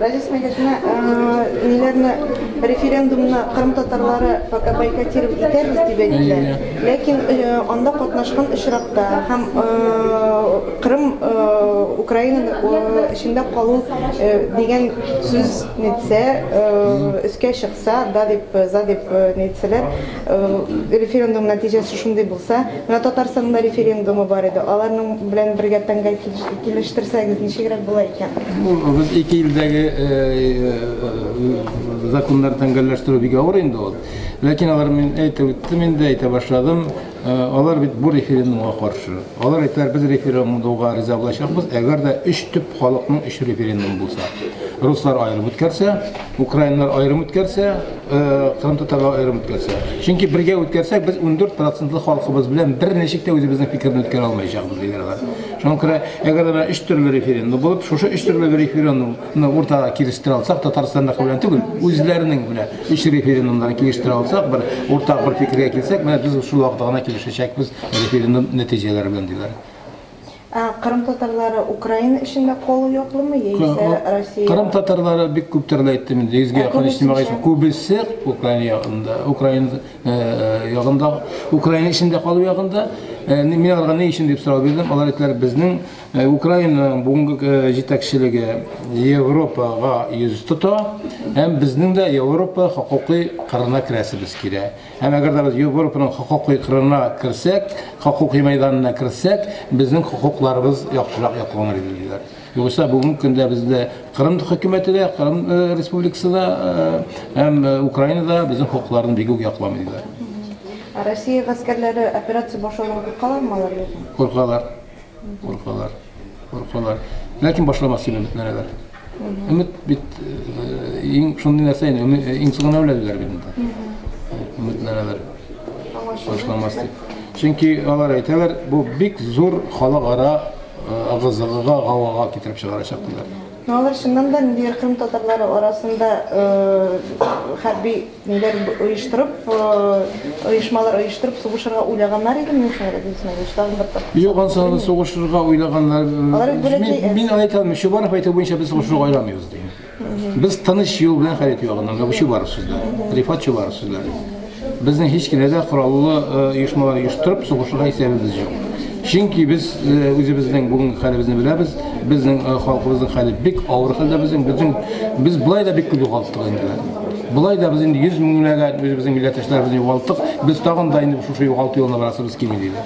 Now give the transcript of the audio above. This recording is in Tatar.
Разис Мәгәш, менә ниләрне референдумны Кырым татарлары пока бойкотировать итәбез дип әйттеләр. Ләкин анда катнашкан очракта һәм Кырым Украина эчендә калу дигән сүз нитсә, өскә чыкса, да дип, за дип нитсәләр, референдум нәтиҗәсе шундый булса, менә Татарстанда референдумы бар иде, аларның белән бергә тәңгәл килештерсәгез, ничегрәк була икән? Без ике илдәге законнар тәңгәлләштерү бик авыр инде ул. Ләкин алар мин әйтеп үттем инде, әйтә башладым. Алар бит бу референдумга каршы. Алар әйтәләр, без референдумга риза булачакбыз, әгәр дә өч төп халыкның өч референдумы булса. Руслар аерым үткәрсә, украиннар аерым үткәрсә, кырым татарлар аерым үткәрсә. Чөнки бергә үткәрсәк, без 14 процентлы халкыбыз белән берничек тә үзебезнең фикерне үткәрә алмаячакбыз, диләр алар. Шуңа күрә, әгәр дә менә өч төрле референдум булып, шушы өч төрле референдумны уртага килештерә алсак, Татарстандагы белән түгел, үзләренең менә өч референдумнарын килештерә алсак, бер уртак бер фикергә килсәк, менә без шул вакытта гына килешәчәкбез референдум нәтиҗәләре белән, диләр. Ә Кырым татарлары Украина эчендә калу яклымы, яисә Россия? Кырым татарлары бик күп төрле әйттем инде, йөзгә якын иҗтимагый күбесе Украина ягында, Украина ягында, Украина эчендә калу ягында. Мин аларга ни өчен дип сорау бирдем, алар әйттеләр, безнең Украинаның бүгенге җитәкчелеге Европага йөз тота, һәм безнең дә Европа хокукый кырына керәсебез килә. Һәм әгәр дә без Европаның хокукый кырына керсәк, хокукый мәйданына керсәк, безнең хокукларыбыз яхшырак якланыр иде, диләр. Югыйсә бүгенге көндә бездә Кырым хөкүмәте дә, Кырым республикасы да һәм Украина да безнең хокукларны бик үк якламый, диләр. Ә Россия гаскәрләре операция башлаудан куркалармы алар, юкмы? Куркалар. Куркалар. Куркалар. Ләкин башламас дип өметләнәләр. Өмет бит иң шундый нәрсә инде, иң соңына үләләр бит инде. Өметләнәләр. Башламас дип. Чөнки алар әйтәләр, бу бик зур халыкара ыгы-зыгыга, гаугага китереп чыгарачак диләр. Ну, алар чыннан да ниндидер Кырым татарлары арасында хәрби ниләр оештырып, оешмалар оештырып сугышырга уйлаганнар иде мени соң, Рәдис Исмәгыйлевич? Тагын бер тапкыр. Юк, ансы сугышырга уйлаганнар. Алар бит бәләкәй. Мин әйтә алмыйм, Чубаров әйтү буенча без сугышырга уйламыйбыз ди. Без тыныч юл белән хәл итү ягыннан, бу Чубаров сүзләре, Рифат Чубаров сүзләре. Безнең һич кенә дә кораллы оешмалар оештырып сугышырга исәбебез юк. Чөнки без үзебезнең бүгенге хәлебезне беләбез, безнең халкыбызның хәле бик авыр хәлдә безнең, безнең без болай да бик күп югалттык инде. Болай да без инде 100 меңләгән үзебезнең милләттәшләребезне югалттык, без тагын да инде шушы югалту юлына барасыбыз килми диде.